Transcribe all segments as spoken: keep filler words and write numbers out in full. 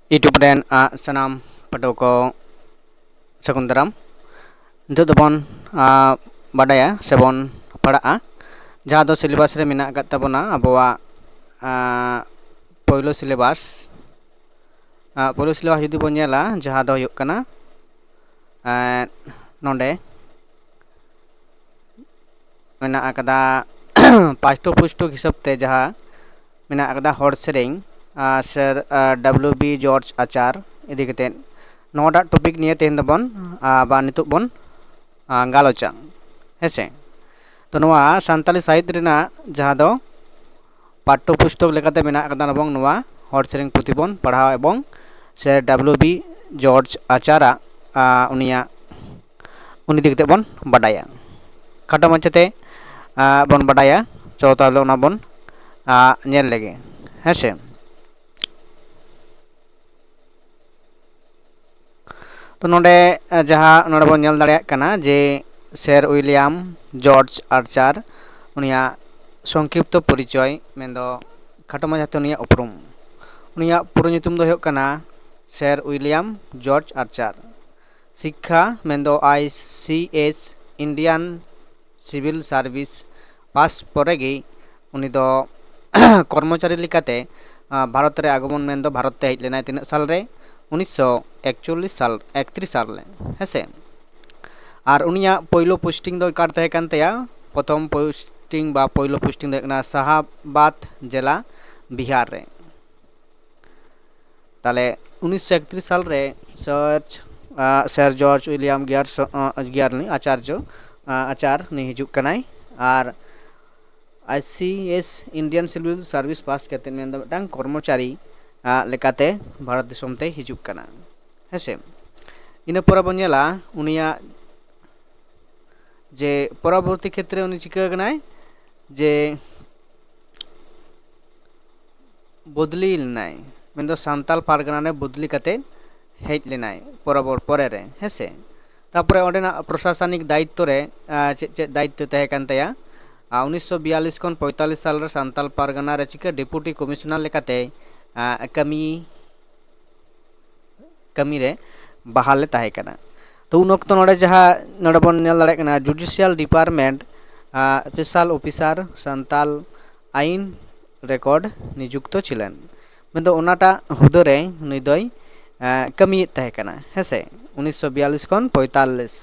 YouTube ᱨᱮᱱ ᱟᱜ ᱥᱟᱱᱟᱢ ᱯᱟᱹᱴᱷᱩᱣᱟᱹ ᱠᱚ ᱥᱟᱹᱜᱩᱱ ᱫᱟᱨᱟᱢ᱾ ᱱᱤᱛᱚᱜ ᱫᱚᱵᱚᱱ ᱟᱜ, ᱵᱟᱰᱟᱭᱟ ᱥᱮᱵᱚᱱ ᱯᱟᱲᱦᱟᱜᱼᱟ ᱡᱟᱦᱟᱸ ᱫᱚ ᱥᱤᱞᱮᱵᱟᱥ ᱨᱮ ᱢᱮᱱᱟᱜ ᱟᱠᱟᱫ ᱛᱟᱵᱚᱱᱟ, ᱟᱵᱚᱣᱟᱜ ᱟᱜ, ᱯᱳᱭᱞᱳ ᱥᱤᱞᱮᱵᱟᱥ᱾ ᱟᱜ, ᱯᱳᱭᱞᱳ ᱥᱤᱞᱮᱵᱟᱥ ᱡᱩᱫᱤ ᱵᱚᱱ ᱧᱮᱞᱟ, ᱡᱟᱦᱟᱸ ᱫᱚ ᱦᱩᱭᱩᱜ ᱠᱟᱱᱟ ᱟᱜ, ᱱᱚᱰᱮ ᱢᱮᱱᱟᱜ ᱟᱠᱟᱫᱟ ᱯᱟᱥᱴᱚ ᱯᱩᱥᱴᱚᱠ ᱦᱤᱥᱟᱹᱵ ᱛᱮ ᱡᱟᱦᱟᱸ ᱢᱮᱱᱟᱜ ᱟᱠᱟᱫᱟ ᱦᱚᱲ ᱥᱮᱨᱮᱧ, ᱟᱨ ᱥᱮᱨ ᱰᱟᱵᱞᱤᱭᱩ ᱵᱤ ᱡᱚᱨᱡᱽ ᱟᱪᱟᱨ ᱤᱫᱤ ᱠᱟᱛᱮᱫ ᱱᱚᱣᱟᱴᱟᱜ ᱴᱚᱯᱤᱠ ᱱᱤᱭᱮ ᱛᱮᱦᱮᱧ ᱫᱚᱵᱚᱱ ᱟᱨ ᱵᱟ ᱱᱤᱛᱚᱜ ᱵᱚᱱ ᱟᱨ ᱜᱟᱞᱚᱪᱟ᱾ ᱦᱮᱸᱥᱮ, ᱛᱚ ᱱᱚᱣᱟ ᱥᱟᱱᱛᱟᱞᱤ ᱥᱟᱦᱤᱛ ᱨᱮᱱᱟᱜ ᱡᱟᱦᱟᱸ ᱫᱚ ᱯᱟᱴᱴᱚ ᱯᱩᱥᱛᱚᱠ ᱞᱮᱠᱟᱛᱮ ᱢᱮᱱᱟᱜ ᱟᱠᱟᱫᱟ ᱮᱵᱚᱝ ᱱᱚᱣᱟ ᱦᱚᱲ ᱥᱮᱨᱮᱧ ᱯᱩᱛᱷᱤ ᱵᱚᱱ ᱯᱟᱲᱦᱟᱣ ᱮᱵᱚᱝ ᱥᱮᱨ ᱰᱟᱵᱞᱤᱭᱩ ᱵᱤ ᱡᱚᱨᱡᱽ ᱟᱪᱟᱨᱟᱜ ᱟᱨ ᱩᱱᱤᱭᱟᱜ ᱩᱱᱤ ᱤᱫᱤ ᱠᱟᱛᱮ ᱵᱚᱱ ᱵᱟᱰᱟᱭᱟ᱾ ᱠᱷᱟᱴᱚ ᱢᱟᱪᱷᱟᱛᱮ ᱟᱜ, ᱵᱚᱱ ᱵᱟᱰᱟᱭᱟ᱾ ᱪᱚ ᱛᱟᱦᱚᱞᱮ ᱚᱱᱟ ᱵᱚᱱ ᱟᱜ, ᱧᱮᱞ ᱞᱮᱜᱮ, ᱦᱮᱸ ᱥᱮ᱾ ᱛᱚ ᱱᱚᱰᱮ ᱟᱜ, ᱡᱟᱦᱟᱸ ᱱᱚᱰᱮ ᱵᱚᱱ ᱧᱮᱞ ᱫᱟᱲᱮᱭᱟᱜ ᱠᱟᱱᱟ ᱡᱮ ᱥᱮᱨ ᱩᱭᱞᱤᱭᱟᱢ ᱡᱚᱨᱡᱽ ᱟᱨᱪᱟᱨ, ᱩᱱᱤᱭᱟᱜ ᱥᱚᱝᱠᱷᱤᱯᱛᱚ ᱯᱚᱨᱤᱪᱚᱭ ᱢᱮᱱᱫᱚ ᱠᱷᱟᱴᱚ ᱢᱟᱪᱷᱟᱛᱮ ᱩᱱᱤᱭᱟᱜ ᱩᱯᱨᱩᱢ᱾ ᱩᱱᱤᱭᱟᱜ ᱯᱩᱨᱟᱹ ᱧᱩᱛᱩᱢ ᱫᱚ ᱦᱩᱭᱩᱜ ᱠᱟᱱᱟ ᱥᱮᱨ ᱩᱭᱞᱤᱭᱟᱢ ᱡᱚᱨᱡᱽ ᱟᱨᱪᱟᱨ᱾ ᱥᱤᱠᱠᱷᱟ ᱢᱮᱱᱫᱚ I C S, Indian Civil Service, pass ᱯᱚᱨᱮ ᱜᱮ ᱩᱱᱤ ᱫᱚ ᱠᱚᱨᱢᱚᱪᱟᱨᱤ ᱞᱮᱠᱟᱛᱮ ᱟᱜ, ᱵᱷᱟᱨᱚᱛ ᱨᱮ ᱟᱜᱚᱢᱚᱱ ᱢᱮᱱᱫᱚ ᱵᱷᱟᱨᱚᱛ ᱛᱮ ᱦᱮᱡ ᱞᱮᱱᱟᱭ᱾ ᱛᱤᱱᱟᱹᱜ ᱥᱟᱞ ᱨᱮ? ᱩᱱᱤᱥᱥᱚ ᱮᱠᱪᱚᱞᱞᱤᱥ ᱥᱟᱞ, ᱮᱠᱛᱨᱤᱥ ᱥᱟᱞ ᱨᱮ, ᱦᱮᱸᱥᱮ᱾ ᱟᱨ ᱩᱱᱤᱭᱟᱜ ᱯᱳᱭᱞᱳ ᱯᱳᱥᱴᱤᱝ ᱫᱚ ᱚᱠᱟ ᱨᱮ ᱛᱟᱦᱮᱸ ᱠᱟᱱ ᱛᱟᱭᱟ? ᱯᱨᱚᱛᱷᱚᱢ ᱯᱳᱥᱴᱤᱝ ᱵᱟ ᱯᱳᱭᱞᱳ ᱯᱳᱥᱴᱤᱝ ᱫᱚ ᱦᱩᱭᱩᱜ ᱠᱟᱱᱟ ᱥᱟᱦᱟᱵᱟᱫ ᱡᱮᱞᱟ, ᱵᱤᱦᱟᱨ ᱨᱮ᱾ ᱛᱟᱦᱞᱮ ᱩᱱᱤᱥᱥᱚ ᱮᱠᱛᱨᱤᱥ ᱥᱟᱞ ᱨᱮ ᱥᱟᱨ, ᱟᱜ, ᱥᱮᱨ ᱡᱚᱨᱡᱽ ᱩᱭᱞᱤᱭᱟᱢ ᱜᱤᱭᱟᱨᱥᱚ-, ᱟᱜ, ᱜᱤᱭᱟᱨᱱᱤ ᱟᱪᱟᱨᱡᱚ, ᱟᱜ, ᱟᱪᱟᱨ ᱱᱩᱭ ᱦᱤᱡᱩᱜ ᱠᱟᱱᱟᱭ᱾ ᱟᱨ I C S, Indian Civil Service, pass ᱠᱟᱛᱮ ᱢᱮᱱᱫᱚ ᱢᱤᱫᱴᱟᱝ ᱠᱚᱨᱢᱚᱪᱟᱨᱤ ᱟᱜ, ᱞᱮᱠᱟᱛᱮ ᱵᱷᱟᱨᱚᱛ ᱫᱤᱥᱚᱢ ᱛᱮᱭ ᱦᱤᱡᱩᱜ ᱠᱟᱱᱟ, ᱦᱮᱸᱥᱮ᱾ ᱤᱱᱟᱹ ᱯᱚᱨᱮ ᱵᱚᱱ ᱧᱮᱞᱟ ᱩᱱᱤᱭᱟᱜ ᱡᱮ ᱯᱚᱨᱚᱵᱚᱨᱛᱤ ᱠᱷᱮᱛᱨᱮ ᱩᱱᱤ ᱪᱤᱠᱟᱹ ᱠᱟᱱᱟᱭ ᱡᱮ ᱵᱚᱫᱞᱤ ᱞᱮᱱᱟᱭ, ᱢᱮᱱᱫᱚ ᱥᱟᱱᱛᱟᱞ ᱯᱟᱨᱜᱟᱱᱟ ᱨᱮ ᱵᱚᱫᱞᱤ ᱠᱟᱛᱮ ᱦᱮᱡ ᱞᱮᱱᱟᱭ ᱯᱚᱨᱚᱵᱚᱨ ᱯᱚᱨᱮ ᱨᱮ, ᱦᱮᱸᱥᱮ᱾ ᱛᱟᱯᱚᱨᱮ ᱚᱸᱰᱮᱱᱟᱜ ᱯᱨᱚᱥᱟᱥᱚᱱᱤᱠ ᱫᱟᱭᱤᱛᱛᱚ ᱨᱮ ᱟᱨ ᱪᱮᱫ ᱪᱮᱫ ᱫᱟᱭᱤᱛᱛᱚ ᱛᱟᱦᱮᱸ ᱠᱟᱱ ᱛᱟᱭᱟ? ᱟᱨ ᱩᱱᱤᱥᱥᱚ ᱵᱤᱭᱟᱞᱞᱤᱥ ᱠᱷᱚᱱ ᱯᱚᱸᱭᱛᱟᱞᱞᱤᱥ ᱥᱟᱞ ᱨᱮ ᱥᱟᱱᱛᱟᱞ ᱯᱟᱨᱜᱟᱱᱟ ᱨᱮ ᱪᱤᱠᱟᱹ ᱰᱮᱯᱩᱴᱤ ᱠᱚᱢᱤᱥᱚᱱᱟᱨ ᱞᱮᱠᱟᱛᱮ ᱟᱨ ᱠᱟᱹᱢᱤ ᱠᱟᱹᱢᱤ ᱨᱮ ᱵᱟᱦᱟᱞ ᱮ ᱛᱟᱦᱮᱸ ᱠᱟᱱᱟ᱾ ᱛᱚ ᱩᱱ ᱚᱠᱛᱚ ᱱᱚᱰᱮ ᱡᱟᱦᱟᱸ ᱱᱚᱰᱮ ᱵᱚᱱ ᱧᱮᱞ ᱫᱟᱲᱮᱭᱟᱜ ᱠᱟᱱᱟ, judicial department special officer Santal ᱟᱭᱤᱱ ᱨᱮᱠᱚᱨᱰ ᱱᱤᱡᱩᱠᱛᱚ ᱪᱷᱤᱞᱮᱱ᱾ ᱢᱮᱱᱫᱚ ᱚᱱᱟᱴᱟᱜ ᱦᱩᱫᱟᱹ ᱨᱮ ᱱᱩᱭ ᱫᱚᱭ ᱠᱟᱹᱢᱤᱭᱮᱫ ᱛᱟᱦᱮᱸ ᱠᱟᱱᱟ, ᱦᱮᱸᱥᱮ, ᱩᱱᱤᱥᱥᱚ ᱵᱤᱭᱟᱞᱞᱤᱥ ᱠᱷᱚᱱ ᱯᱚᱸᱭᱛᱟᱞᱞᱤᱥ᱾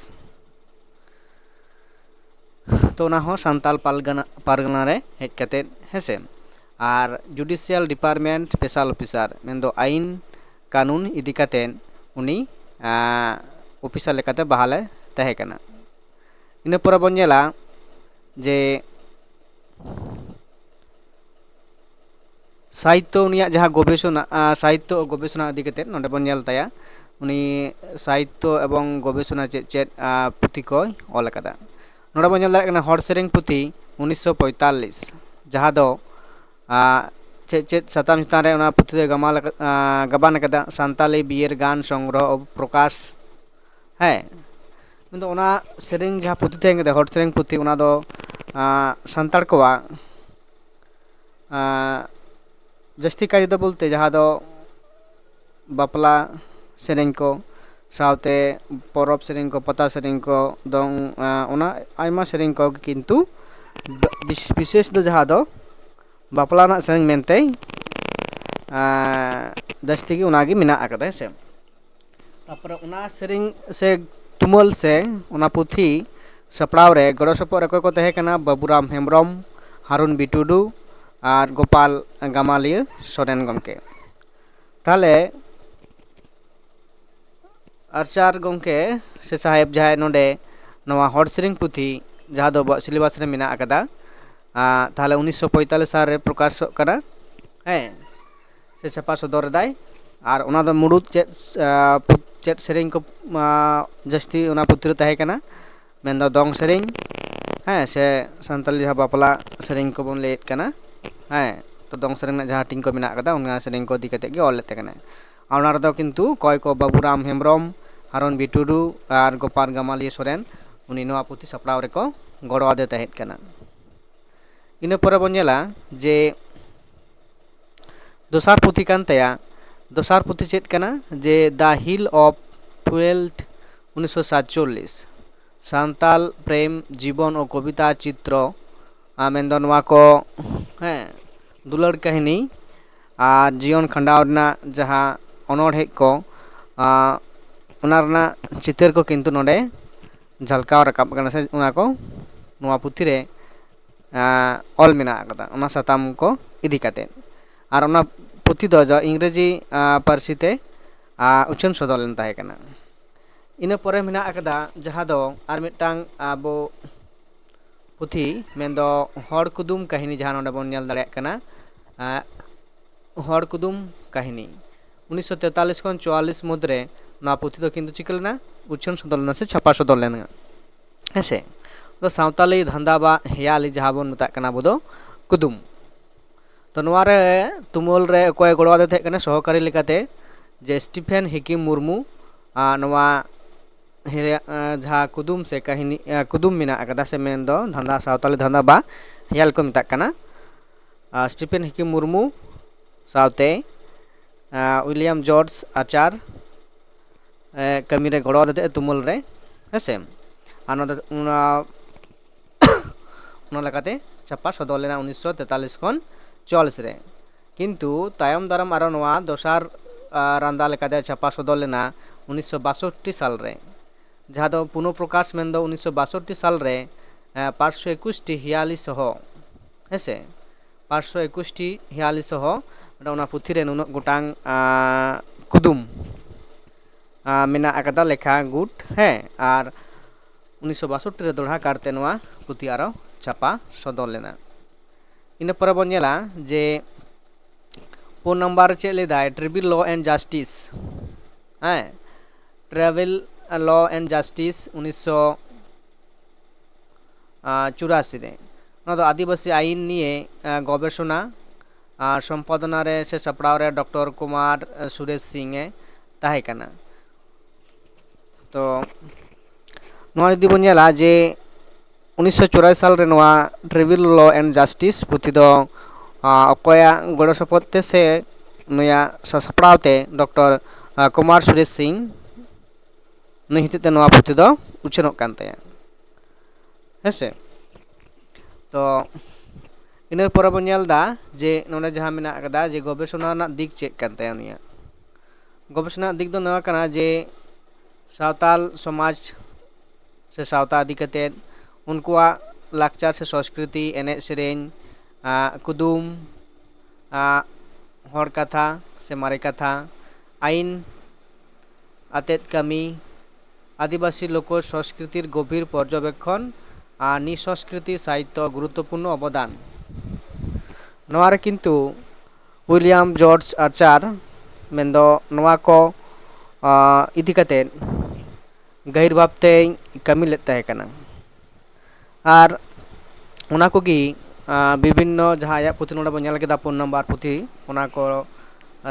ᱛᱚ ᱚᱱᱟ ᱦᱚᱸ ᱥᱟᱱᱛᱟᱞ ᱯᱟᱨᱜᱟᱱᱟ ᱯᱟᱨᱜᱟᱱᱟ ᱨᱮ ᱦᱮᱡ ᱠᱟᱛᱮᱫ, ᱦᱮᱸᱥᱮ᱾ ᱟᱨ ᱡᱩᱰᱤᱥᱤᱭᱟᱞ ᱰᱤᱯᱟᱨᱴᱢᱮᱱᱴ ᱥᱯᱮᱥᱟᱞ ᱚᱯᱷᱤᱥᱟᱨ, ᱢᱮᱱᱫᱚ ᱟᱭᱤᱱ ᱠᱟᱹᱱᱩᱱ ᱤᱫᱤ ᱠᱟᱛᱮᱫ ᱩᱱᱤ ᱚᱯᱷᱤᱥᱟᱨ ᱞᱮᱠᱟᱛᱮ ᱵᱟᱦᱟᱞᱮ ᱛᱟᱦᱮᱸ ᱠᱟᱱᱟ᱾ ᱤᱱᱟᱹ ᱯᱚᱨᱮ ᱵᱚᱱ ᱧᱮᱞᱟ ᱡᱮ ᱥᱟᱦᱤᱛᱛᱚ, ᱩᱱᱤᱭᱟᱜ ᱡᱟᱦᱟᱸ ᱜᱚᱵᱮᱥᱚᱱᱟ, ᱥᱟᱦᱤᱛᱛᱚ ᱜᱚᱵᱮᱥᱚᱱᱟ ᱤᱫᱤ ᱠᱟᱛᱮᱫ ᱱᱚᱰᱮ ᱵᱚᱱ ᱧᱮᱞ ᱛᱟᱭᱟ᱾ ᱩᱱᱤ ᱥᱟᱦᱤᱛᱛᱚ ᱮᱵᱚᱝ ᱜᱚᱵᱮᱥᱚᱱᱟ ᱪᱮᱫ ᱪᱮᱫ ᱯᱩᱛᱷᱤ ᱠᱚᱭ ᱚᱞ ᱟᱠᱟᱫᱟ᱾ ᱱᱚᱰᱮ ᱵᱚᱱ ᱧᱮᱞ ᱫᱟᱲᱮᱭᱟᱜ ᱠᱟᱱᱟ ᱦᱚᱲ ᱥᱮᱨᱮᱧ ᱯᱩᱛᱷᱤ ᱩᱱᱤᱥᱥᱚ ᱯᱚᱸᱭᱛᱟᱞᱞᱤᱥ, ᱡᱟᱦᱟᱸ ᱫᱚ ᱪᱮᱫ ᱪᱮᱫ ᱥᱟᱛᱟᱢ ᱪᱮᱛᱟᱱ ᱨᱮ ᱚᱱᱟ ᱯᱩᱛᱷᱤ ᱫᱚᱭ ᱜᱟᱢᱟᱞ ᱟᱠᱟ- ᱜᱟᱵᱟᱱ ᱟᱠᱟᱫᱟ? ᱥᱟᱱᱛᱟᱞᱤ ᱵᱤᱭᱮᱨ ᱜᱟᱱ ᱥᱚᱝᱜᱨᱚᱦᱚ ᱯᱨᱚᱠᱟᱥ᱾ ᱦᱮᱸ, ᱢᱮᱱᱫᱚ ᱚᱱᱟ ᱥᱮᱨᱮᱧ ᱡᱟᱦᱟᱸ ᱯᱩᱛᱷᱤ ᱛᱟᱦᱮᱸ ᱠᱟᱱᱟ, ᱦᱚᱲ ᱥᱮᱨᱮᱧ ᱯᱩᱛᱷᱤ, ᱚᱱᱟ ᱫᱚ ᱥᱟᱱᱛᱟᱲ ᱠᱚᱣᱟᱜ ᱡᱟᱹᱥᱛᱤ ᱠᱟᱭ ᱛᱮᱫᱚ ᱵᱚᱞᱛᱮ ᱡᱟᱦᱟᱸ ᱫᱚ ᱵᱟᱯᱞᱟ ᱥᱮᱨᱮᱧ ᱠᱚ, ᱥᱟᱶᱛᱮ ᱯᱚᱨᱚᱵᱽ ᱥᱮᱨᱮᱧ ᱠᱚ, ᱯᱟᱛᱟ ᱥᱮᱨᱮᱧ ᱠᱚ, ᱫᱚᱝ, ᱚᱱᱟ ᱟᱭᱢᱟ ᱥᱮᱨᱮᱧ ᱠᱚ, ᱠᱤᱱᱛᱩ ᱵᱤᱥ- ᱵᱤᱥᱮᱥ ᱫᱚ ᱡᱟᱦᱟᱸ ᱫᱚ ᱵᱟᱯᱞᱟ ᱨᱮᱱᱟᱜ ᱥᱮᱨᱮᱧ ᱢᱮᱱᱛᱮ ᱡᱟᱹᱥᱛᱤ ᱜᱮ ᱚᱱᱟᱜᱮ ᱢᱮᱱᱟᱜ ᱟᱠᱟᱫᱟ, ᱦᱮᱸ ᱥᱮ᱾ ᱛᱟᱨᱯᱚᱨᱮ ᱚᱱᱟ ᱥᱮᱨᱮᱧ ᱥᱮ ᱛᱩᱢᱟᱹᱞ ᱥᱮ ᱚᱱᱟ ᱯᱩᱛᱷᱤ ᱥᱟᱯᱲᱟᱣ ᱨᱮ ᱜᱚᱲᱚ ᱥᱚᱯᱚᱦᱚᱫ ᱨᱮ ᱚᱠᱚᱭ ᱠᱚ ᱛᱟᱦᱮᱸ ᱠᱟᱱᱟ? ᱵᱟᱹᱵᱩᱨᱟᱢ ᱦᱮᱢᱵᱨᱚᱢ, ᱦᱟᱨᱩᱱ ᱵᱤ ᱴᱩᱰᱩ ᱟᱨ ᱜᱳᱯᱟᱞ ᱜᱟᱢᱟᱞᱤᱭᱟᱹ ᱥᱚᱨᱮᱱ ᱜᱚᱢᱠᱮ᱾ ᱛᱟᱦᱚᱞᱮ ᱟᱨᱪᱟᱨ ᱜᱚᱢᱠᱮ ᱥᱮ ᱥᱟᱦᱮᱵᱽ ᱡᱟᱦᱟᱸᱭ ᱱᱚᱰᱮ ᱱᱚᱣᱟ ᱦᱚᱲ ᱥᱮᱨᱮᱧ ᱯᱩᱛᱷᱤ ᱡᱟᱦᱟᱸ ᱫᱚ ᱟᱵᱚᱣᱟᱜ ᱥᱤᱞᱮᱵᱟᱥ ᱨᱮ ᱢᱮᱱᱟᱜ ᱟᱠᱟᱫᱟ, ᱛᱟᱦᱚᱞᱮ ᱩᱱᱤᱥᱥᱚ ᱯᱚᱸᱭᱛᱟᱞᱞᱤᱥ ᱥᱟᱞ ᱨᱮ ᱯᱨᱚᱠᱟᱥᱚᱜ ᱠᱟᱱᱟ, ᱦᱮᱸ, ᱥᱮ ᱪᱷᱟᱯᱟ ᱥᱚᱫᱚᱨ ᱮᱫᱟᱭ᱾ ᱟᱨ ᱚᱱᱟ ᱫᱚ ᱢᱩᱲᱩᱫ ᱪᱮᱫ ᱪᱮᱫ ᱥᱮᱨᱮᱧ ᱠᱚ ᱡᱟᱹᱥᱛᱤ ᱚᱱᱟ ᱯᱩᱛᱷᱤ ᱨᱮ ᱛᱟᱦᱮᱸ ᱠᱟᱱᱟ? ᱢᱮᱱᱫᱚ ᱫᱚᱝ ᱥᱮᱨᱮᱧ, ᱦᱮᱸ, ᱥᱮ ᱥᱟᱱᱛᱟᱲᱤ ᱡᱟᱦᱟᱸ ᱵᱟᱯᱞᱟ ᱥᱮᱨᱮᱧ ᱠᱚᱵᱚᱱ ᱞᱟᱹᱭᱮᱫ ᱠᱟᱱᱟ, ᱦᱮᱸ, ᱛᱚ ᱫᱚᱝ ᱥᱮᱨᱮᱧ ᱨᱮᱱᱟᱜ ᱡᱟᱦᱟᱸ ᱦᱟᱹᱴᱤᱧ ᱠᱚ ᱢᱮᱱᱟᱜ ᱟᱠᱟᱫᱟ, ᱚᱱᱟ ᱥᱮᱨᱮᱧ ᱠᱚ ᱤᱫᱤ ᱠᱟᱛᱮᱫ ᱜᱮ ᱚᱞ ᱞᱮᱫ ᱛᱟᱦᱮᱸ ᱠᱟᱱᱟᱭ᱾ ᱟᱨ ᱚᱱᱟ ᱨᱮᱫᱚ ᱠᱤᱱᱛᱩ ᱚᱠᱚᱭ ᱠᱚ? ᱵᱟᱹᱵᱩᱨᱟᱢ ᱦᱮᱢᱵᱨᱚᱢ, ᱦᱟᱨᱚᱱ ᱵᱤ ᱴᱩᱰᱩ ᱟᱨ ᱜᱳᱯᱟᱞ ᱜᱟᱢᱟᱞᱤᱭᱟᱹ ᱥᱚᱨᱮᱱ, ᱩᱱᱤ ᱱᱚᱣᱟ ᱯᱩᱛᱷᱤ ᱥᱟᱯᱲᱟᱣ ᱨᱮᱠᱚ ᱜᱚᱲᱚ ᱟᱫᱮ ᱛᱟᱦᱮᱸᱫ ᱠᱟᱱᱟ᱾ ᱤᱱᱟᱹ ᱯᱚᱨᱮ ᱵᱚᱱ ᱧᱮᱞᱟ ᱡᱮ ᱫᱚᱥᱟᱨ ᱯᱩᱛᱷᱤ ᱠᱟᱱ ᱛᱟᱭᱟ ᱫᱚᱥᱟᱨ ᱯᱩᱛᱷᱤ ᱪᱮᱫ ᱠᱟᱱᱟ? ᱡᱮ The Hill of Wealth, ᱩᱱᱤᱥᱥᱚ ᱥᱟᱛᱪᱚᱞᱞᱤᱥ, ᱥᱟᱱᱛᱟᱞ ᱯᱨᱮᱢ ᱡᱤᱵᱚᱱ ᱳ ᱠᱚᱵᱤᱛᱟ ᱪᱤᱛᱨᱚ, ᱟᱨ ᱢᱮᱱᱫᱚ ᱱᱚᱣᱟ ᱠᱚ, ᱦᱮᱸ, ᱫᱩᱞᱟᱹᱲ ᱠᱟᱹᱦᱱᱤ ᱟᱨ ᱡᱤᱭᱚᱱ ᱠᱷᱟᱸᱰᱟᱣ ᱨᱮᱱᱟᱜ ᱡᱟᱦᱟᱸ ᱚᱱᱚᱬᱦᱮ ᱠᱚ, ᱟᱸ, ᱚᱱᱟ ᱨᱮᱱᱟᱜ ᱪᱤᱛᱟᱹᱨ ᱠᱚ ᱠᱤᱱᱛᱩ ᱱᱚᱰᱮ ᱡᱷᱟᱞᱠᱟᱣ ᱨᱟᱠᱟᱵ ᱠᱟᱱᱟ, ᱥᱮ ᱚᱱᱟ ᱠᱚ ᱱᱚᱣᱟ ᱯᱩᱛᱷᱤ ᱨᱮ, ᱟᱸ, ᱚᱞ ᱢᱮᱱᱟᱜ ᱟᱠᱟᱫᱟ, ᱚᱱᱟ ᱥᱟᱛᱟᱢ ᱠᱚ ᱤᱫᱤ ᱠᱟᱛᱮ᱾ ᱟᱨ ᱚᱱᱟ ᱯᱩᱛᱷᱤ ᱫᱚ ᱡᱟ ᱤᱝᱨᱮᱡᱤ, ᱟᱸ, ᱯᱟᱹᱨᱥᱤ ᱛᱮ, ᱟᱸ, ᱩᱪᱷᱟᱹᱱ ᱥᱚᱫᱚᱨ ᱞᱮᱱ ᱛᱟᱦᱮᱸ ᱠᱟᱱᱟ᱾ ᱤᱱᱟᱹ ᱯᱚᱨᱮ ᱢᱮᱱᱟᱜ ᱟᱠᱟᱫᱟ ᱡᱟᱦᱟᱸ ᱫᱚ ᱟᱨ ᱢᱤᱫᱴᱟᱝ ᱟᱵᱚ ᱯᱩᱛᱷᱤ, ᱢᱮᱱᱫᱚ ᱦᱚᱲ ᱠᱩᱫᱩᱢ ᱠᱟᱹᱦᱱᱤ, ᱡᱟᱦᱟᱸ ᱱᱚᱰᱮ ᱵᱚᱱ ᱧᱮᱞ ᱫᱟᱲᱮᱭᱟᱜ ᱠᱟᱱᱟ, ᱟᱸ, ᱦᱚᱲ ᱠᱩᱫᱩᱢ ᱠᱟᱹᱦᱱᱤ᱾ ᱩᱱᱤᱥᱥᱚ ᱛᱮᱛᱟᱞᱤᱥ ᱠᱷᱚᱱ ᱪᱩᱣᱟᱞᱤᱥ ᱢᱩᱫᱽᱨᱮ ᱱᱚᱣᱟ ᱯᱩᱛᱷᱤ ᱫᱚ ᱠᱤᱱᱛᱩ ᱪᱤᱠᱟᱹ ᱞᱮᱱᱟ? ᱩᱪᱷᱟᱹᱱ ᱥᱚᱫᱚᱨ ᱞᱮᱱᱟ ᱥᱮ ᱪᱷᱟᱯᱟ ᱥᱚᱫᱚᱨ ᱞᱮᱱᱟ, ᱦᱮᱸᱥᱮ? ᱫᱚ ᱥᱟᱶᱛᱟᱞᱤ ᱫᱷᱟᱸᱫᱟ ᱵᱟ ᱦᱮᱭᱟᱞᱤ, ᱡᱟᱦᱟᱸ ᱵᱚᱱ ᱢᱮᱛᱟᱜ ᱠᱟᱱᱟ ᱟᱵᱚ ᱫᱚ ᱠᱩᱫᱩᱢ᱾ ᱛᱚ ᱱᱚᱣᱟ ᱨᱮ ᱛᱩᱢᱟᱹᱞ ᱨᱮ ᱚᱠᱚᱭ ᱜᱚᱲᱚ ᱟᱫᱮ ᱛᱟᱦᱮᱸ ᱠᱟᱱᱟ ᱥᱚᱦᱚᱠᱟᱨᱤ ᱞᱮᱠᱟᱛᱮ? ᱡᱮ ᱥᱴᱤᱯᱷᱮᱱ ᱦᱤᱠᱤᱢ ᱢᱩᱨᱢᱩ, ᱟᱨ ᱱᱚᱣᱟ ᱦᱮᱨᱮ-, ᱟᱸ, ᱡᱟᱦᱟᱸ ᱠᱩᱫᱩᱢ ᱥᱮ ᱠᱟᱹᱦᱱᱤ, ᱟᱸ, ᱠᱩᱫᱩᱢ ᱢᱮᱱᱟᱜ ᱟᱠᱟᱫᱟ, ᱥᱮ ᱢᱮᱱᱫᱚ ᱫᱷᱟᱸᱫᱟ, ᱥᱟᱶᱛᱟᱞᱤ ᱫᱷᱟᱸᱫᱟ ᱵᱟ ᱦᱮᱭᱟᱞ ᱠᱚ ᱢᱮᱛᱟᱜ ᱠᱟᱱᱟ, ᱟᱨ ᱥᱴᱤᱯᱷᱮᱱ ᱦᱤᱠᱤᱢ ᱢᱩᱨᱢᱩ ᱥᱟᱶᱛᱮ, ᱟᱸ, ᱩᱭᱞᱤᱭᱟᱢ ᱡᱚᱨᱡᱽ ᱟᱪᱟᱨ, ᱮ, ᱠᱟᱹᱢᱤ ᱨᱮ ᱜᱚᱲᱚ ᱟᱫᱮ ᱛᱟᱦᱮᱸᱫ ᱛᱩᱢᱟᱹᱞ ᱨᱮ, ᱦᱮᱸᱥᱮ? ᱟᱨ ᱱᱚᱰᱮ ᱚᱱᱟ, ᱚᱱᱟ ᱞᱮᱠᱟᱛᱮ ᱪᱷᱟᱯᱟ ᱥᱚᱫᱚᱨ ᱞᱮᱱᱟ ᱩᱱᱤᱥᱥᱚ ᱛᱮᱛᱟᱞᱤᱥ ᱠᱷᱚᱱ ᱪᱩᱣᱟᱞᱤᱥ ᱨᱮ᱾ ᱠᱤᱱᱛᱩ ᱛᱟᱭᱚᱢ ᱫᱟᱨᱟᱢ ᱟᱨᱚ ᱱᱚᱣᱟ ᱫᱚᱥᱟᱨ, ᱟ, ᱨᱟᱱᱫᱟ ᱞᱮᱠᱟᱛᱮ ᱪᱷᱟᱯᱟ ᱥᱚᱫᱚᱨ ᱞᱮᱱᱟ ᱩᱱᱤᱥᱥᱚ ᱵᱟᱥᱚᱴᱴᱤ ᱥᱟᱞ ᱨᱮ, ᱡᱟᱦᱟᱸ ᱫᱚ ᱯᱩᱱᱚ ᱯᱨᱚᱠᱟᱥ ᱢᱮᱱᱫᱚ ᱩᱱᱤᱥᱥᱚ ᱵᱟᱥᱚᱴᱴᱤ ᱥᱟᱞ ᱨᱮ, ᱮ, ᱯᱟᱸᱪᱥᱚ ᱮᱠᱩᱥ ᱴᱤ ᱦᱤᱭᱟᱞᱤ ᱥᱚᱦᱚ, ᱦᱮᱸᱥᱮ, ᱯᱟᱸᱪᱥᱚ ᱮᱠᱩᱥ ᱴᱤ ᱦᱤᱭᱟᱞᱤ ᱥᱚᱦᱚ ᱚᱱᱟ ᱯᱩᱛᱷᱤ ᱨᱮ ᱱᱩᱱᱟᱹᱜ ᱜᱚᱴᱟᱝ, ᱟ, ᱠᱩᱫᱩᱢ, ᱟ, ᱢᱮᱱᱟᱜ ᱟᱠᱟᱫᱟ ᱞᱮᱠᱷᱟ ᱜᱩᱴ, ᱦᱮᱸ᱾ ᱟᱨ ᱩᱱᱤᱥᱥᱚ ᱵᱟᱥᱚᱴᱴᱤ ᱨᱮ ᱫᱚᱲᱦᱟ ᱠᱟᱨᱛᱮ ᱱᱚᱣᱟ ᱯᱩᱛᱷᱤ ᱟᱨᱚ ᱪᱷᱟᱯᱟ ᱥᱚᱫᱚᱨ ᱞᱮᱱᱟ᱾ ᱤᱱᱟᱹ ᱯᱚᱨᱮ ᱵᱚᱱ ᱧᱮᱞᱟ ᱡᱮ ᱯᱩᱱ ᱱᱟᱢᱵᱟᱨ ᱨᱮ ᱪᱮᱫ ᱞᱟᱹᱭᱫᱟᱭ? Tribal Law and Justice, ᱦᱮᱸ, Tribal Law and Justice, ᱩᱱᱤᱥᱥᱚ ᱟᱨ, ᱪᱩᱨᱟᱥᱤ ᱨᱮ᱾ ᱱᱚᱣᱟ ᱫᱚ ᱟᱹᱫᱤᱵᱟᱹᱥᱤ ᱟᱹᱭᱤᱱ ᱱᱤᱭᱮ, ᱟᱨ, ᱜᱚᱵᱮᱥᱚᱱᱟ ᱟᱨ ᱥᱚᱢᱯᱟᱫᱚᱱᱟ ᱨᱮ ᱥᱮ ᱥᱟᱯᱲᱟᱣ ᱨᱮ ᱰᱚᱠᱴᱚᱨ ᱠᱩᱢᱟᱨ, ᱟᱨ, ᱥᱩᱨᱮᱥ ᱥᱤᱝ ᱮ ᱛᱟᱦᱮᱸ ᱠᱟᱱᱟ᱾ ᱛᱚ ᱱᱚᱣᱟ ᱡᱩᱫᱤ ᱵᱚᱱ ᱧᱮᱞᱟ ᱡᱮ ᱩᱱᱤᱥᱥᱚ ᱪᱩᱨᱟᱥᱤ ᱥᱟᱞ ᱨᱮ ᱱᱚᱣᱟ Tribal Law and Justice ᱯᱩᱛᱷᱤ ᱫᱚ, ᱟᱨ, ᱚᱠᱚᱭᱟᱜ ᱜᱚᱲᱚ ᱥᱚᱯᱚᱦᱚᱫ ᱛᱮ ᱥᱮ ᱱᱩᱭᱟᱜ ᱥᱟᱥᱟᱯᱲᱟᱣ ᱛᱮ ᱰᱚᱠᱴᱚᱨ ᱠᱩᱢᱟᱨ ᱥᱩᱨᱮᱥ ᱥᱤᱝ, ᱱᱩᱭ ᱦᱚᱛᱮᱡ ᱛᱮ ᱱᱚᱣᱟ ᱯᱩᱛᱷᱤ ᱫᱚ ᱩᱪᱷᱟᱹᱱᱚᱜ ᱠᱟᱱ ᱛᱟᱭᱟ᱾ ᱦᱮᱸ ᱥᱮ? ᱛᱚ ᱤᱱᱟᱹ ᱯᱚᱨᱮ ᱵᱚᱱ ᱧᱮᱞ ᱮᱫᱟ ᱡᱮ ᱱᱚᱰᱮ ᱡᱟᱦᱟᱸ ᱢᱮᱱᱟᱜ ᱟᱠᱟᱫᱟ ᱡᱮ ᱜᱚᱵᱮᱥᱚᱱᱟ ᱨᱮᱱᱟᱜ ᱫᱤᱠ ᱪᱮᱫ ᱠᱟᱱ ᱛᱟᱭᱟ ᱩᱱᱤᱭᱟᱜ᱾ ᱜᱚᱵᱮᱥᱚᱱᱟ ᱨᱮᱱᱟᱜ ᱫᱤᱠ ᱫᱚ ᱱᱚᱣᱟ ᱠᱟᱱᱟ ᱡᱮ ᱥᱟᱶᱛᱟᱞ ᱥᱚᱢᱟᱡᱽ ᱥᱮ ᱥᱟᱶᱛᱟ ᱤᱫᱤ ᱠᱟᱛᱮᱫ ᱩᱱᱠᱩᱣᱟᱜ ᱞᱟᱠᱪᱟᱨ ᱥᱮ ᱥᱚᱸᱥᱠᱨᱤᱛᱤ, ᱮᱱᱮᱡ ᱥᱮᱨᱮᱧ, ᱟᱜ, ᱠᱩᱫᱩᱢ, ᱟᱜ, ᱦᱚᱲ ᱠᱟᱛᱷᱟ ᱥᱮ ᱢᱟᱨᱮ ᱠᱟᱛᱷᱟ, ᱟᱹᱭᱤᱱ ᱟᱛᱮᱫ ᱠᱟᱹᱢᱤ, ᱟᱹᱫᱤᱵᱟᱹᱥᱤ ᱞᱳᱠᱚ ᱥᱚᱸᱥᱠᱨᱤᱛᱤᱨ ᱜᱚᱵᱷᱤᱨ ᱯᱚᱨᱡᱚᱵᱮᱠᱠᱷᱚᱱ ᱟᱨ ᱱᱤᱥᱚᱸᱥᱠᱨᱤᱛᱤ ᱥᱟᱦᱤᱛᱛᱚ ᱜᱩᱨᱩᱛᱛᱚᱯᱩᱨᱱᱚ ᱚᱵᱚᱫᱟᱱ᱾ ᱱᱚᱣᱟ ᱨᱮ ᱠᱤᱱᱛᱩ ᱩᱭᱞᱤᱭᱟᱢ ᱡᱚᱨᱡᱽ ᱟᱨᱪᱟᱨ ᱢᱮᱱᱫᱚ ᱱᱚᱣᱟ ᱠᱚ, ᱟᱸ, ᱤᱫᱤ ᱠᱟᱛᱮᱫ ᱜᱟᱹᱦᱤᱨ ᱵᱷᱟᱵᱽᱛᱮᱭ ᱠᱟᱹᱢᱤ ᱞᱮᱫ ᱛᱟᱦᱮᱸ ᱠᱟᱱᱟ᱾ ᱟᱨ ᱚᱱᱟ ᱠᱚᱜᱮ, ᱟᱸ, ᱵᱤᱵᱷᱤᱱᱱᱚ ᱡᱟᱦᱟᱸ ᱟᱭᱟᱜ ᱯᱩᱛᱷᱤ ᱱᱚᱰᱮ ᱵᱚᱱ ᱧᱮᱞ ᱠᱮᱫᱟ, ᱯᱩᱱ ᱱᱟᱢᱵᱟᱨ ᱯᱩᱛᱷᱤ, ᱚᱱᱟ ᱠᱚ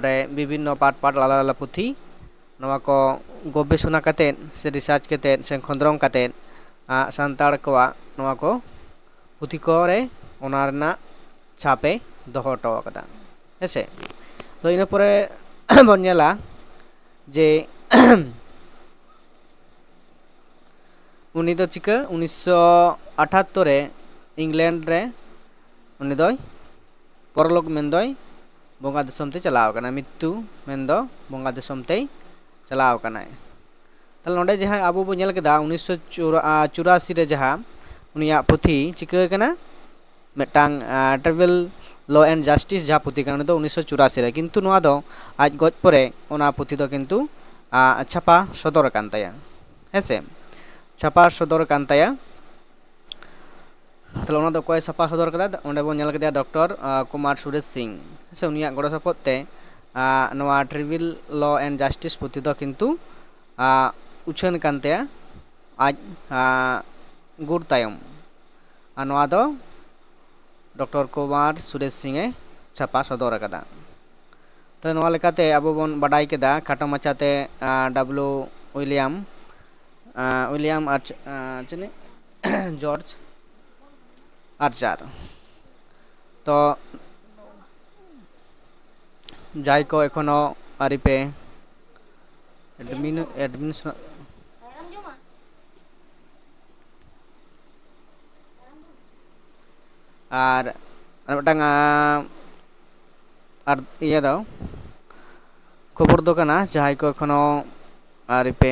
ᱨᱮ ᱵᱤᱵᱷᱤᱱᱱᱚ ᱯᱟᱴ ᱯᱟᱴ ᱟᱞᱟᱫᱟ ᱟᱞᱟᱫᱟ ᱯᱩᱛᱷᱤ, ᱱᱚᱣᱟ ᱠᱚ ᱜᱚᱵᱮᱥᱚᱱᱟ ᱠᱟᱛᱮᱫ ᱥᱮ ᱨᱤᱥᱟᱨᱪ ᱠᱟᱛᱮᱫ ᱥᱮ ᱠᱷᱚᱸᱫᱽᱨᱚᱝ ᱠᱟᱛᱮᱫ, ᱟᱸ, ᱥᱟᱱᱛᱟᱲ ᱠᱚᱣᱟᱜ ᱱᱚᱣᱟ ᱠᱚ ᱯᱩᱛᱷᱤ ᱠᱚᱨᱮ ᱚᱱᱟ ᱨᱮᱱᱟᱜ ᱪᱷᱟᱯᱮ ᱫᱚᱦᱚ ᱦᱚᱴᱚ ᱟᱠᱟᱫᱟ᱾ ᱦᱮᱸ ᱥᱮ? ᱛᱚ ᱤᱱᱟᱹ ᱯᱚᱨᱮ ᱵᱚᱱ ᱧᱮᱞᱟ ᱡᱮ ᱩᱱᱤ ᱫᱚ ᱪᱤᱠᱟᱹ, ᱩᱱᱤᱥᱥᱚ ᱟᱴᱷᱟᱛᱛᱳᱨ ᱨᱮ ᱤᱝᱞᱮᱱᱰ ᱨᱮ ᱩᱱᱤ ᱫᱚᱭ ᱯᱚᱨᱞᱳᱠ ᱢᱮᱱᱫᱚᱭ ᱵᱚᱸᱜᱟ ᱫᱤᱥᱚᱢ ᱛᱮ ᱪᱟᱞᱟᱣ ᱟᱠᱟᱱᱟ, ᱢᱤᱛᱛᱩ ᱢᱮᱱᱫᱚ ᱵᱚᱸᱜᱟ ᱫᱤᱥᱚᱢ ᱛᱮᱭ ᱪᱟᱞᱟᱣ ᱟᱠᱟᱱᱟᱭ᱾ ᱛᱟᱦᱞᱮ ᱱᱚᱰᱮ ᱡᱟᱦᱟᱸ ᱟᱵᱚ ᱵᱚ ᱧᱮᱞ ᱠᱮᱫᱟ ᱩᱱᱤᱥᱥᱚ ᱪᱩᱨᱟᱥᱤ ᱨᱮ ᱡᱟᱦᱟᱸ ᱩᱱᱤᱭᱟᱜ ᱯᱩᱛᱷᱤ ᱪᱤᱠᱟᱹ ᱟᱠᱟᱱᱟ, ᱢᱤᱫᱴᱟᱝ, ᱟᱸ, Tribal Law and Justice ᱡᱟᱦᱟᱸ ᱯᱩᱛᱷᱤ ᱠᱟᱱᱟ, ᱩᱱᱤ ᱫᱚ ᱩᱱᱤᱥᱥᱚ ᱪᱩᱨᱟᱥᱤ ᱨᱮ, ᱠᱤᱱᱛᱩ ᱱᱚᱣᱟ ᱫᱚ ᱟᱡ ᱜᱚᱡ ᱯᱚᱨᱮ ᱚᱱᱟ ᱯᱩᱛᱷᱤ ᱫᱚ ᱠᱤᱱᱛᱩ, ᱟᱸ, ᱪᱷᱟᱯᱟ ᱥᱚᱫᱚᱨ ᱟᱠᱟᱱ ᱛᱟᱭᱟ᱾ ᱦᱮᱸ ᱥᱮ? ᱪᱷᱟᱯᱟ ᱥᱚᱫᱚᱨ ᱟᱠᱟᱱ ᱛᱟᱭᱟ᱾ ᱛᱟᱦᱞᱮ ᱚᱱᱟ ᱫᱚ ᱚᱠᱚᱭ ᱪᱷᱟᱯᱟ ᱥᱚᱫᱚᱨ ᱠᱟᱫᱟ? ᱚᱸᱰᱮ ᱵᱚᱱ ᱧᱮᱞ ᱠᱮᱫᱮᱭᱟ ᱰᱚᱠᱴᱚᱨ, ᱟᱸ, ᱠᱩᱢᱟᱨ ᱥᱩᱨᱮᱥ ᱥᱤᱝ᱾ ᱦᱮᱸ ᱥᱮ? ᱩᱱᱤᱭᱟᱜ ᱜᱚᱲᱚ ᱥᱚᱯᱚᱦᱚᱫ ᱛᱮ, ᱟᱸ, ᱱᱚᱣᱟ Tribal Law and Justice ᱯᱩᱛᱷᱤ ᱫᱚ ᱠᱤᱱᱛᱩ, ᱟᱸ, ᱩᱪᱷᱟᱹᱱ ᱠᱟᱱ ᱛᱟᱭᱟ ᱟᱡ, ᱟᱸ, ᱜᱩᱨ ᱛᱟᱭᱚᱢ᱾ ᱟᱨ ᱱᱚᱣᱟ ᱫᱚ ᱰᱚᱠᱴᱚᱨ ᱠᱩᱢᱟᱨ ᱥᱩᱨᱮᱥ ᱥᱤᱝ ᱮ ᱪᱷᱟᱯᱟ ᱥᱚᱫᱚᱨ ᱟᱠᱟᱫᱟ᱾ ᱛᱚ ᱱᱚᱣᱟ ᱞᱮᱠᱟᱛᱮ ᱟᱵᱚ ᱵᱚᱱ ᱵᱟᱰᱟᱭ ᱠᱮᱫᱟ ᱠᱷᱟᱴᱚ ᱢᱟᱪᱷᱟᱛᱮ, ᱟᱸ, ᱰᱟᱵᱞᱩ ᱩᱭᱞᱤᱭᱟᱢ, ᱟᱸ, ᱩᱭᱞᱤᱭᱟᱢ ᱟᱨ ᱪ-, ᱟᱸ, ᱪᱤᱞᱤ? ᱡᱚᱨᱡᱽ ᱟᱨᱪᱟᱨ᱾ ᱛᱚ ᱡᱟᱦᱟᱸᱭ ᱠᱚ ᱮᱠᱷᱚᱱᱳ ᱟᱹᱣᱨᱤ ᱯᱮ admin, admission, ᱟᱨ ᱟᱨ ᱢᱤᱫᱴᱟᱝ, ᱟᱨ ᱤᱭᱟᱹ ᱫᱚ, ᱠᱷᱚᱵᱚᱨ ᱫᱚ ᱠᱟᱱᱟ, ᱡᱟᱦᱟᱸᱭ ᱠᱚ ᱮᱠᱷᱚᱱᱳ ᱟᱹᱣᱨᱤ ᱯᱮ